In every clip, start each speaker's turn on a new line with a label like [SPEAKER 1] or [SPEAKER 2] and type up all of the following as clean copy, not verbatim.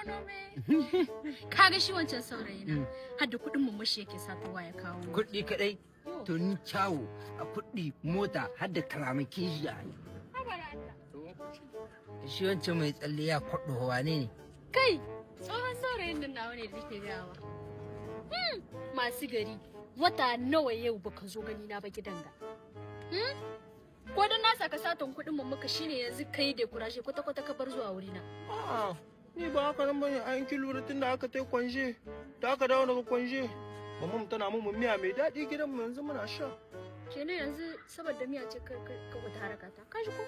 [SPEAKER 1] Shono me. Kaga shi wancan saurayi na. Har da kuɗin mamashi yake satowa ya kawo.
[SPEAKER 2] Kuɗi kaɗai? To ni kyawu a kuɗi, mota, har da kalamakin shi a shi wancan mai tsalle ya kwaɗo, wane ne?
[SPEAKER 1] Kai, tsohon saurayin nan nawa ne da nake gayawa. Masu gari, wata nawa yau baka zo gani na ba gidan ga. Ko dan na saka satan kuɗin mu muka shine yanzu kai da kurashe kwata kwata ka bar zuwa wurina.
[SPEAKER 3] A'a, ni ba haka nan bane. An ki lura tun da aka tai congé, da aka dawo daga congé, mamam tana mun miya mai daɗi gidan mu, yanzu muna sha.
[SPEAKER 1] Kenan yanzu saboda miya ce ka wata haraka ta. Ka ji ko?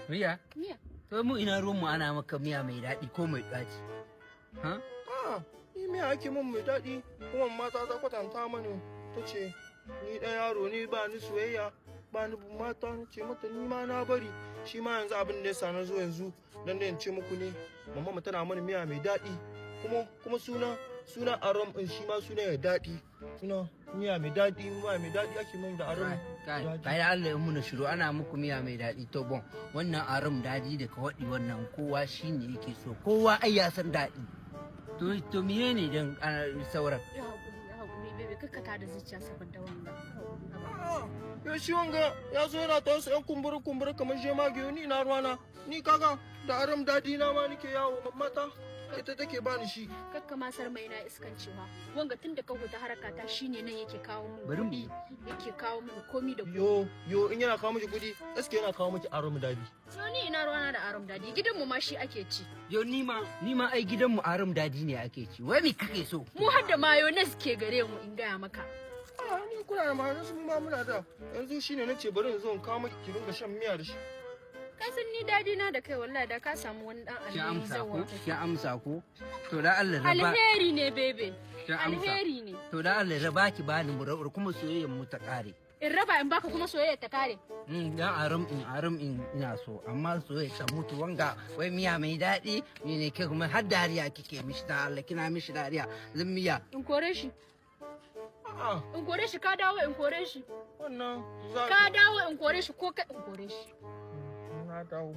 [SPEAKER 2] Miya?
[SPEAKER 1] Miya.
[SPEAKER 2] To mu ina ruwan mu ana maka miya mai daɗi ko mai ɗaci? Ha?
[SPEAKER 3] A'a, ni miya ake mun mai daɗi, kuma mata ta kwatanta mani, ta ce ni ɗan yaro ne, ba ni soyayya, ba ni bin mata. Na ce mata ni ma na bari. Shi ma yanzu abin da ya sa na zo yanzu dan da in ce muku ne, mama mu tana mani miya mai daɗi, kuma suna arom din shi ma suna ya daɗi, suna miya mai daɗi, miya mai daɗi ake mun da arom.
[SPEAKER 2] Kai, kai, Allah ya muna shiru. Ana muku miya mai daɗi. To bon, wannan arom daɗi da ka waɗi, wannan kowa shine yake so, kowa ai ya san daɗi. To miye ne dan sauran?
[SPEAKER 1] Ya haƙuri, ya haƙuri, bebe, kakkata da zuciya saboda wanga.
[SPEAKER 3] Ya shi wanga ya zo yana ta wasu 'yan kumburi kumburi kamar jemage. Ni na ruwana? Ni kaga da aram daɗi na ma nake yawo, mata ita take bani shi.
[SPEAKER 1] Kakka masar mai na iskancewa. Wanga tun da ka huta haraka ta shine nan yake kawo mun
[SPEAKER 2] Bari mu-
[SPEAKER 1] kuɗi, yake kawo mun komi da komi.
[SPEAKER 3] Yo yo, in yana kawo miki kuɗi, gaskiya yana kawo miki aram daɗi.
[SPEAKER 1] So ni ina ruwana da arom dadi? Gidanmu ma shi ake ci.
[SPEAKER 2] Yo, ni ma ai gidanmu arom daɗi ne ake ci. Wai me kake so?
[SPEAKER 1] Mu har da mayonnaise ke gare mu, in gaya maka.
[SPEAKER 3] A ni kuna da mayonnaise, mu ma muna da. Yanzu shine nace bari in zo in kawo miki ki ringa shan miya da shi.
[SPEAKER 1] Ka san ni dadi na da kai, wallahi da ka samu wani dan
[SPEAKER 2] Ki
[SPEAKER 1] alheri
[SPEAKER 2] amsa
[SPEAKER 1] zan
[SPEAKER 2] ko?
[SPEAKER 1] wanka.
[SPEAKER 2] Ki amsa ko? To da Allah raba.
[SPEAKER 1] Alheri ne, bebe.
[SPEAKER 2] Ki amsa.
[SPEAKER 1] Alheri ne.
[SPEAKER 2] To da Allah raba ki bani mu rabar, kuma soyayyar mu ta kare.
[SPEAKER 1] In raba in baka kuma soyayya ta kare?
[SPEAKER 2] Dan aram in ina so, amma soyayya ta mutu. Wanga wai miya mai daɗi ni ne ke kuma har dariya kike mishi. Da Allah kina mishi dariya zan miya.
[SPEAKER 1] In kore shi?
[SPEAKER 3] A'a.
[SPEAKER 1] In kore shi? Ka dawo in kore shi?
[SPEAKER 3] Wannan za
[SPEAKER 1] Ka dawo in kore shi ko ka in kore shi?
[SPEAKER 3] Na dawo.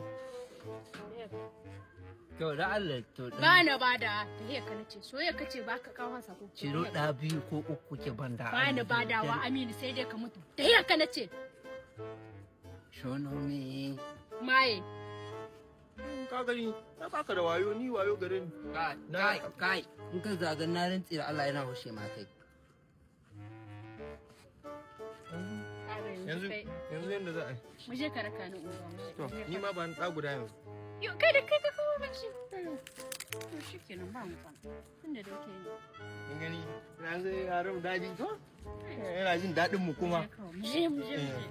[SPEAKER 2] To da Allah to dan
[SPEAKER 1] Ba na bada tahiyar ka nace, soyayya kace baka kawo sako.
[SPEAKER 2] Ciro ɗa biyu ko uku ke banda.
[SPEAKER 1] Ba na badawa, Aminu, sai dai ka mutu. Tahiyar ka nace.
[SPEAKER 2] Shono me.
[SPEAKER 1] Maye.
[SPEAKER 3] Ka gani na baka da wayo, ni wayo gare ni.
[SPEAKER 2] Kai, kai, kai, in ka zaga na rantsi da Allah yana hushe ma kai.
[SPEAKER 3] Yanzu yanzu yanda za a yi.
[SPEAKER 1] Mu je ka raka ni unguwa, mu je.
[SPEAKER 3] To ni ma ba ni ɗa guda yanzu.
[SPEAKER 1] Yo, kai da kai ka kawo min shi. To shikenan, ba mu tsana. Tunda da kai ne.
[SPEAKER 3] Kin gani yanzu yaran daji to yana jin daɗin mu kuma.
[SPEAKER 1] Mu je, mu je, mu je.